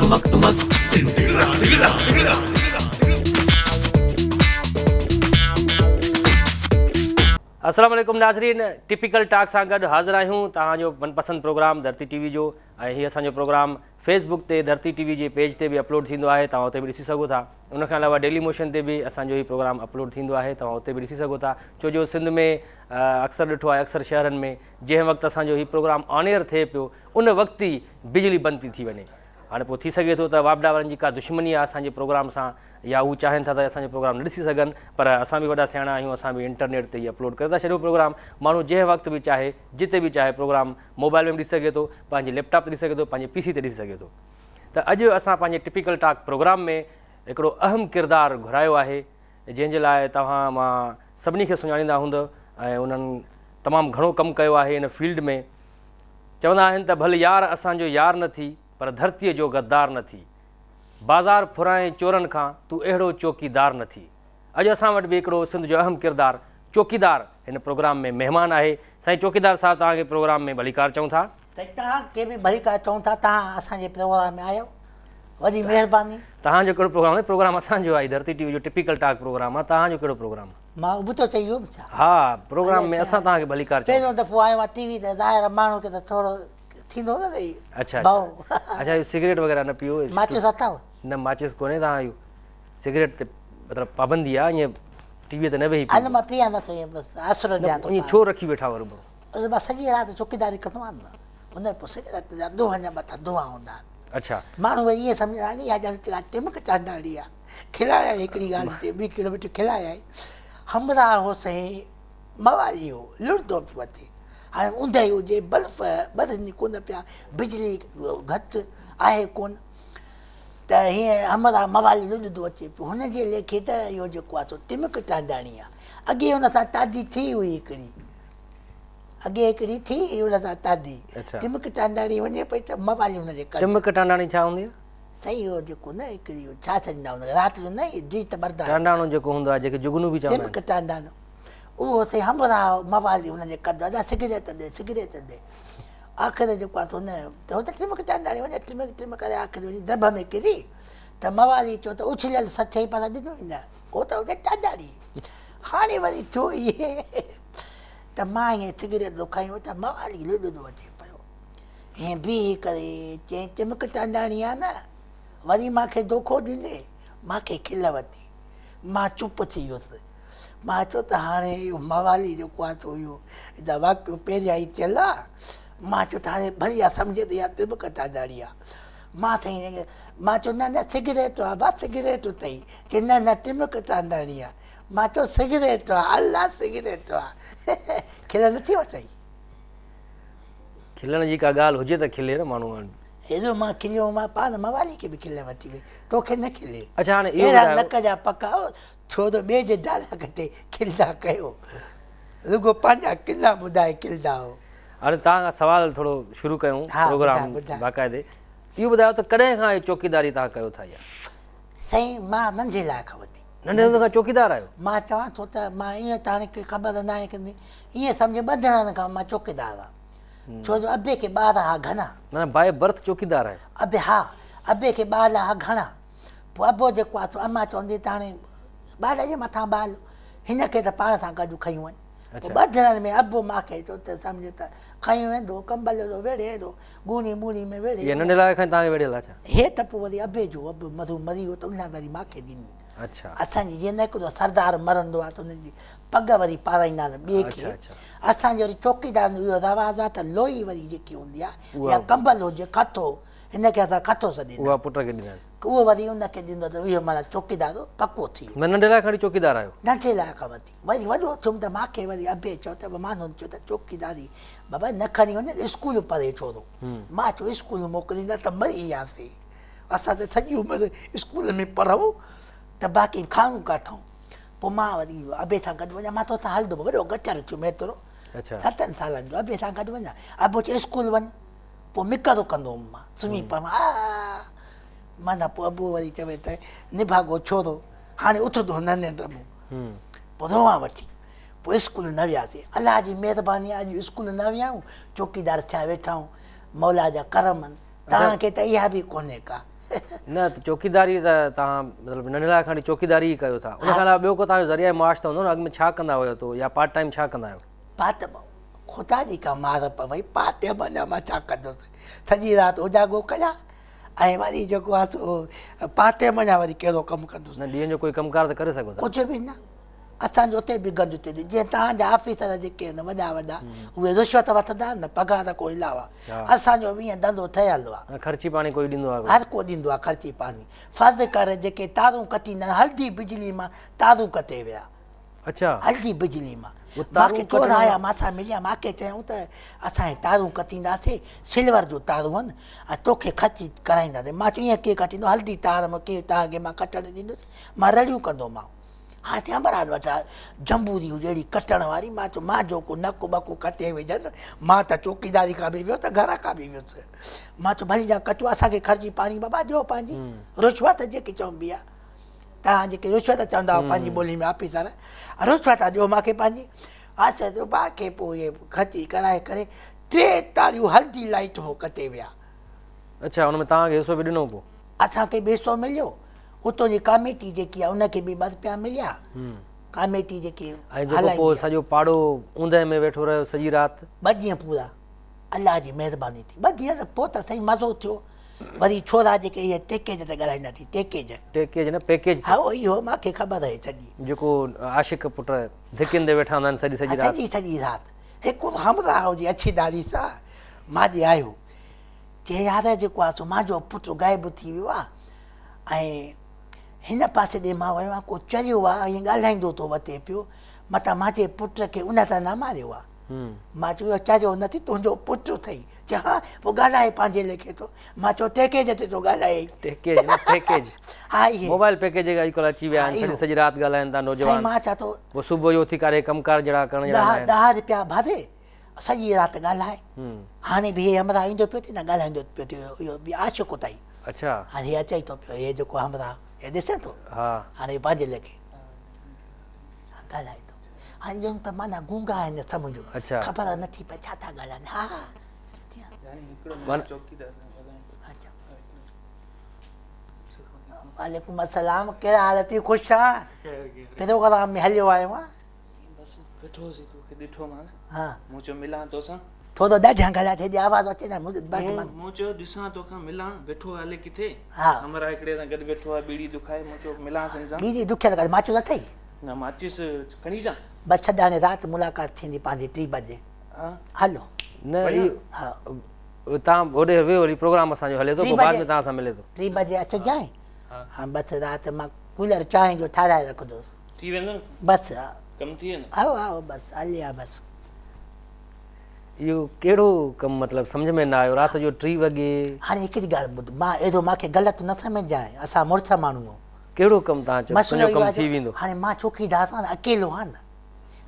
ٽمڪ ٽمڪ. السلام عليڪم ناظرين ٽپيڪل ٽاڪ سان گڏ حاضر آهيون توهان جو من پسند پروگرام ڌرتي ٽي وي جو ۽ هي اسان جو پروگرام فيس بڪ تي ڌرتي ٽي وي جي پيج تي به اپلوڊ ٿيندو آهي توهان اتي به ڏسي سگهو ٿا ان کان علاوه ڊيلي موشن تي به اسان جو هي پروگرام اپلوڊ ٿيندو آهي توهان اتي به ڏسي سگهو ٿا ڇو جو سنڌ ۾ اڪثر ڏٺو آهي اڪثر شهرن ۾ جنهن وقت اسان جو هي پروگرام آن ايئر ٿئي پيو ان وقت ئي بجلي بند ٿي ٿي وڃي هاڻي پوء ٿي سگهي ٿو ته واپڊا وارن جي ڪا دشمني آهي اسان جي پروگرام سان يا هو چاهين ٿا ته اسان جو پروگرام نه ڏسي سگهن پر اسان به وڏا سياڻا آهيون اسان به انٽرنيٽ تي ئي اپلوڊ ڪري ٿا ڇڏيون پروگرام ماڻهو جنهن وقت به چاهي جتي به چاهي پروگرام موبائل ۾ به ڏسي سگهي ٿو پنهنجي ليپ ٽاپ تي ڏسي سگهي ٿو پنهنجي پي سي تي ڏسي سگهي ٿو ته اڄ اسان پنهنجي ٽپيڪل ٽاڪ پروگرام ۾ هڪڙو اهم ڪردار گهرايو آهي جنهن جي لاء توهان مان سڀني کي سڃاڻيندا هوندؤ ۽ انهن تمام گهڻو ڪم ڪيو آهي ان فيلڊ ۾ چوندا آهن ته ڀل يار اسان جو يار نه ٿي پر ڌرتيء جو غدار نه ٿي بازار ڦرائين چورن کان تون اهڙو چوڪيدار نه ٿي اڄ اسان وٽ به هڪڙو سنڌ جو اهم ڪردار چوڪيدار هن پروگرام ۾ مهمان آهي سائين چوڪيدار صاحب توهان کي پروگرام ۾ ڀليڪار چئون ٿا. سائين توهان کي به ڀليڪار چئون ٿا توهان اسان جي پروگرام ۾ آيو وڏي مهرباني. توهان جو ڪهڙو پروگرام آهي پروگرام اسان جو آهي ڌرتي ٽي وي جو ٽپيڪل ٽاڪ پروگرام آهي توهان جو ڪهڙو پروگرام آهي. مان ابتو چئي ويم ڇا. ها پروگرام ۾ اسان توهان کي ڀليڪار چئون ٿا. پهريون دفعو آيو آهيان ٽي وي تي ظاهر آهي ماڻهو کي ته ٿورو ٿيندو نه ته اڇا اڇا اهو سگريٽ وغيره نه پيئو. ماچيس اٿو. نه ماچيس ڪونهي توهان اهو سگريٽ تي مطلب پابندي آ ائين ٽي وي تي نه ويهي پيئبو. مان پيئان نه ٿو ائين بس آسرو ڏيان ٿو. ائين ڇو رکي ويٺا آهيو هروڀرو. بس مان سڄي رات چوڪيداري ڪندو آهيان نه ان پوء سگريٽ جا دونهن جا مٿان دونهان هوندا آهن. اڇا. ماڻهو وري ائين سمجهندا آهن اها ڄڻ ڪا ٽمڪ ٽانڊاڻي آ. کلايائين هڪڙي ڳالهه تي ٻي ڪلو ميٽر کلايائين. همراهه هو سائين موالي هو لڙندو پيو اچي. هاڻي اوندهه هجي بلف ٻرن ڪونه پيا بجلي گهٽ آهي ڪونه. ته هيئن همراهه موالي لڏندو اچي پيو. هن جي ليکي ته اهو جيڪو آهي سو ٽمڪ ٽانڊاڻي آهي. اڳي هن سان تعدي ٿي هئي هڪڙي. اڳي هڪڙي ٿي هئي هن سان تعدي. ٽمڪ ٽانڊاڻي وڃي پئي ته موالي هن جي ڪنڌ. ٽمڪ ٽانڊاڻي ڇا هوندي آهي؟ سائين اهو جيڪو نه هڪڙي ڇا سڏيندا هن کي رات جو نه جيت ٻرندا آهن. ٽانڊاڻو جيڪو هوندو آهي جنهن کي جگنو به چوندا آهن. ٽمڪ ٽانڊاڻو اهو سائين همراهه موالي هن جي ڪنڌ ادا سگريٽ ڏي سگريٽ ڏي. آخر جيڪو آهي سو نه ته هو ته ٽمڪ ٽانڊاڻي وڃي ٽمڪ ٽمڪ ڪري آخر وڃي ڊڀ ۾ ڪري ته موالي چيو ته اڇليل سٺ ئي پر ڏنو ئي نه هو ته هجي ٽانڊاڻي هاڻي وري ٿيو ائين ته مان ائين سگريٽ دکايون ته موالي لڏندو اچي پيو ائين بيهي ڪري چيائين ٽمڪ ٽانڊاڻي آ نه وري مان کي دوکو ڏيندين مان کي کل وتي مان چپ ٿي ويس مان چيو ته هاڻي اهو موالي جيڪو آهي سو اهو هتان واقعو پهريان ئي ٿيل آهي. مان چيو ته هاڻي ڀلي اها سمجهي ته اها تربڪ ٽانڊاڻي آهي. مان سائين مان چيو نه نه سگريٽ آهي ڀا سگريٽ اٿئي. چي نه نه ٽمڪ ٽانڊاڻي آهي. مان چيو سگريٽ آهي الله سگريٽ آهي. کل نٿي وسئي. کلڻ جي ڪا ڳالهه هجي ته کلي نه ماڻهو. ايڏو مان کليو مان پاڻ موالي کي به کل وٺي وئي توکي نه کلي. اڇا هاڻي اهو اهڙا ٻڌايو. نڪ جا پڪا ڇو ته ٻئي جي ڊائلاگ تي کلندا ڪيو رڳو پنهنجا ڪنا ٻڌائي کلندا هو. هاڻي توهان کان سوال ٿورو شروع ڪيون پروگرام باقاعدي اهو ٻڌايو ته ڪڏهن کان اهي چوڪيداري توهان ڪيو ٿا اها. سائين مان ننڍي لاء کان وٺي. ننڍي هوندي کان چوڪيدار آهيو؟ مان چوان ٿو ته مان ائين ته هاڻي ڪي خبر ناهي ڪندي ائين سمجهه ٻڌڻ کان مان چوڪيدار آهيان ڇو جو ابي کي ٻار ها گهڻا. معنيٰ باء برٿ چوڪيدار آهيو. ابي ها ابي کي ٻار ها گهڻا. پوء ابو جيڪو آهي سو امان چوندي ته هاڻي ٻار جي مٿان ٻال هن کي ته پاڻ سان گڏ کنيون وڃ. پوء ٻڌڻ ۾ ابو مان کي چيو ته سمجهه ته کنيو ويندو ڪمبل جو ويڙهي ايڏو ڳوڻي ٻوڻي ۾ ويڙهي. اها ننڍي لاء کان توهان کي ويڙهيل آهي ڇا؟ هي ته پوء وري ابي جو ابو مرحوم مري ويو ته ان وري مان کي ڏني. اڇا. اسان جي جيئن نه هڪڙو سردار مرندو آهي ته ان جي پڳ وري پارائيندا آهن ٻئي کي. اسان جي وري چوڪيدارن جو اهو رواج آهي ته لوئي وري جيڪي هوندي آهي يا ڪمبل هجي کٿو هن کي اسان کٿو سڏيندا اها پٽ کي ڏيندا آهن. اهو وري ان کي ڏيندو ته اهو معنيٰ چوڪيدار پڪو ٿي ويو. معنيٰ ننڍي لاء کڻي چوڪيدار آهيو. ننڍي لاء کان وٺي وري وڏو ٿيم ته مان کي وري ابي چيو ته مانهن چيو ته چوڪيداري بابا نه کڻي وڃ اسڪول پري ڇورو. مان چيو اسڪول موڪليندا ته مري وياسين. اسان ته سڄي عمر اسڪول ۾ پڙهون ته باقي کائون ڪاٿئون. پوء مان وري ابي سان گڏ وڃان مان توسان هلندم وڏو گچر ٿيم ايترو ستن سالن جو ابي سان گڏ وڃان ابو چيو اسڪول وڃ. پوء مڪرو ڪندو هوم مان سمهي پوان آ معنيٰ پوء ابو وري چوي ته نڀاڳو ڇورو هاڻي اٿندو نه ننڊ مون پوء روئان وٺي پوء اسڪول نه وياسين الله جي مهرباني آ اڄ اسڪول نه ويا آهيون چوڪيدار ٿيا ويٺا آهيون مولا جا ڪرم آهن توهان کي ته اها به ڪونهي ڪا. نه ته چوڪيداري ته توهان مطلب ننڍڙا کان وٺي چوڪيداري ئي ڪيو ٿا ان کان علاوه ٻيو ڪو توهان جو ذريعه معاش ته هوندو نه اڳ ۾ ڇا ڪندا هيو تو يا پارٽ ٽائيم ڇا ڪندا آهيو؟ پارٽ خدا جي ڪا مار پوي پارٽ ٽائيم اڃا مان ڇا ڪندس سڄي رات اوجاڳو ڪيان ۽ وري جيڪو آهي سو پارٽ ٽائيم اڃا وري ڪهڙو ڪم ڪندس. نه ڏينهن جو ڪوئي ڪم ڪار ته ڪري سگهو ٿا. ڪجهه به نه. اسان جو اتي به گند ٿئي ٿي جيئن توهان جا آفيسر جيڪي آهن وڏا وڏا اهي رشوت وٺندا آهن نه پگهار کان علاوه اسان جو به ائين ڌنڌو ٺهيل آهي. خرچي پاڻي ڪوئي ڏيندو آهي. هر ڪو ڏيندو آهي خرچي پاڻي. فرض ڪر جيڪي تارون ڪٽيندا آهن هلدي بجلي مان تارون ڪٽي ويا. اڇا. هلدي بجلي مان. مانکي چور آيا مان سان مليا مانکي چيائون ته اسان هي تارون ڪٽينداسي سلور جون تارون آهن ۽ توکي خرچي ڪرائينداسي مان چيو ائين ڪير ڪٽيندو هلدي تار مان ڪير توهان کي مان ڪٽڻ ڏيندس مان رڙيون ڪندومانو. هاڻ ٿي امران وٽ جنبوري هجي اهڙي ڪٽڻ واري، مان چيو مان جو ڪو نڪ ٻڪ ڪٽي وجهن، مان ته چوڪيداري کان به ويس گهر کان به ويس. مان چيو ڀلي جا ڪٽيو اسان کي خرچي پاڻي بابا ڏيو پنهنجي رشوت جيڪي چئبي آهي توهان جيڪي رشوت چوندا آهيو پنهنجي ٻولي ۾ آفيسر رشوت ڏيو مان کي پنهنجي. آسي ته مان کي پوء اهي خرچي ڪرائي ڪري ٽي تاريون هلدي لائيٽ مون ڪٽي ويا. اڇا ان ۾ توهان کي حصو به ڏنو پوء؟ اسان کي به حصو مليو. اتو جي ڪاميٽي جيڪي آهي ان کي به ٻه رپيا مليا. ڪاميٽي جيڪي ۽ جيڪو پوء سڄو پاڙو اوندهه ۾ ويٺو رهيو سڄي رات. ٻه ڏينهن پورا الله جي مهرباني ٿي ٻه ڏينهن ته پوء ته سائين مزو ٿيو. وري ڇورا جيڪي اهي ٽيڪيج تي ڳالهائيندا ٿي ٽيڪيج. ٽيڪيج نه پيڪيج تي. ها اهو مان کي خبر آهي سڄي. جيڪو عاشق پٽ ڌڪين تي ويٺا هوندا آهن سڄي سڄي رات. سڄي سڄي رات. هڪ همراهه هجي اڇي ڏاڙهي سان مان ڏي آيو. چي يار جيڪو آ سو مانجو پٽ غائب ٿي ويو آ ۽ هن پاسي ڏي مان ويو آهيان ڪو چريو آ ائين ڳالهائيندو ٿو وتي پيو متان مانجي پٽ کي ان ته نه ماريو آ. مان چيو اهو چريو نه ٿي تنهنجو پٽ اٿئي. چي ها پوء ڳالهائي پنهنجي ليکي ٿو. مان چيو ٽيڪيج تي ٿو ڳالهائي. ٽيڪيج نه پيڪيج. ها اهي. موبائل پيڪيج جيڪي اڄڪلهه اچي ويا آهن سڄي سڄي رات ڳالهائن ٿا نوجوان. سائين مان چوان ٿو. پوء صبح جو اٿي ڪاري ڪم ڪار جهڙا ڪرڻ جهڙا نه آهن. ڏهه رپيا ڀري سڄي رات ڳالهائي. هاڻي به هي همراهه ايندو پيو ٿي نه ڳالهائيندو پيو ٿي اهو به عاشق اٿئي. اڇا. هاڻي هي اچي ٿو پيو هي جيڪو همراهه هي ڏسين ٿو. ها. هاڻي هي پنهنجي ليکي ڳالهائي ٿو. هاڻي ڄڻ ته معنيٰ گونگا آهن سمجهو. اڇا. خبر نه ٿي پئي ڇا ٿا ڳالهائن. ها ها. وعليڪم السلام ڪهڙا حال اٿئي خوش آن پروگرام ۾ هليو آيو آن. بس ويٺو هوس توکي ڏٺومانس ها مون چيو ملان توسان. ٿورو ڏاڍيان ڳالهاء ٿي آواز اچي نه مون چيو ڏسان توکان ملان ويٺو آهي الائي ڪٿي ها همراهه هڪڙي سان گڏ ويٺو آهي ٻيڙي دکائي مون چيو ملانس هن سان ٻيڙي دکيل ڪر ماچيس اٿئي نه ماچيس کڻي اچان بس ڇڏ هاڻي رات ملاقات ٿيندي پنهنجي 3 بجي ها هلو نه ها تان هوڏي ويهو هلي پروگرام اسان جو هلي ٿو پوء بعد ۾ توهان سان ملي ٿو 3 بجي اچجانء ها بس رات مان ڪولر چانهه جو ٺاراهي رکندوس ٿي ويندو نه بس ها ڪم ٿي ويندو ها ها بس هلي آ بس. اهو ڪهڙو ڪم مطلب سمجهه ۾ نه آيو رات جو 3 وڳي. هاڻي هڪڙي ڳالهه ٻڌ مان اهڙو مان کي غلط نه سمجهجانء اسان مڙس ماڻهو آهيون. ڪهڙو ڪم تان چيو مسئلو تنهنجو اهو ڪم آهي ٿي جو ويندو. هاڻي مان چوڪيدار آهيان نه اڪيلو آهيان نه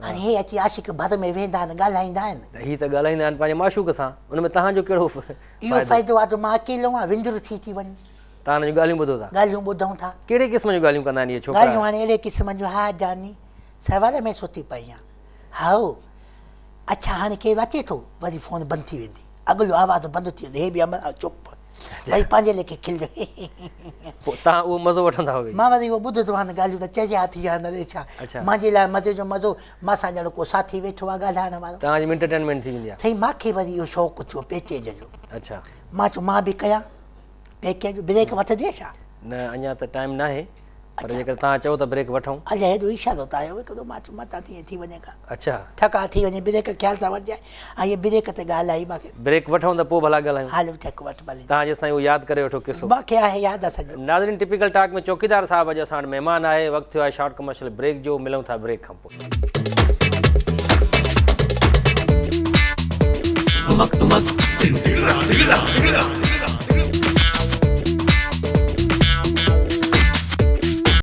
هاڻي هي اچي عاشق ڀر ۾ ويهندا آهن ڳالهائيندا آهن. ته هي ته ڳالهائيندا آهن پنهنجي معشوق سان ان ۾ تهان جو ڪهڙو اهو فائدو. فائدو آهي جو مان اڪيلو آهيان وندر ٿي ٿي وڃي. تهان هن جون ڳالهيون ٻڌو ٿا. ڳالهيون ٻڌون ٿا. ڪهڙي قسم جون ڳالهيون ڪندا آهن اهي ڇوڪرا. ڳالهيون هاڻي اهڙي قسم جون ها جاني سوال ۾ ستي پئي آهيان. هائو اڇا هاڻي ڪير اچي ٿو وري فون بند ٿي ويندي اڳلو آواز بند ٿي ويندو هي به همراهه چپ وري پنهنجي ليکي کل پوء توهان اهو مزو وٺندا هئو. مان وري اهو ٻڌندو هان ڳالهيون ته چريا ٿي ويا آهن اري ڇا مانجي لاء مزي جو مزو مان سان ڄڻ ڪو ساٿي ويٺو آهي ڳالهائڻ وارو. توهان جي به انٽرٽينمينٽ ٿي ويندي آهي. سائين مانکي وري اهو شوق ٿيو پيڪيج جو. اڇا. مان چيو مان به ڪيان. پيڪيج بريڪ وٺندي ڇا؟ نه اڃا ته ٽائيم ناهي پر جيڪر توهان چئو ته بريڪ وٺون. اڄ هيڏو اشارو ته آيو هڪڙو مان چيو متان ائين ٿي وڃي ڪا. اڇا. ٺڪا ٿي وڃي بريڪ خيال سان وٺجانء. ها هيء بريڪ تي ڳالهه آئي مان کي. بريڪ وٺون ته پوء ڀلا ڳالهايون. هلو ٺيڪ وٺ ڀلي. توهان جيستائين اهو ياد ڪري وٺو قصو. مان کي آهي ياد آ سڄو. ناظرين ٽپيڪل ٽاڪ ۾ چوڪيدار صاحب اڄ اسان وٽ مهمان آهي. وقت ٿيو آهي شارٽ ڪمرشل بريڪ جو ملون ٿا بريڪ کان پوء. ٽمڪ ٽمڪ.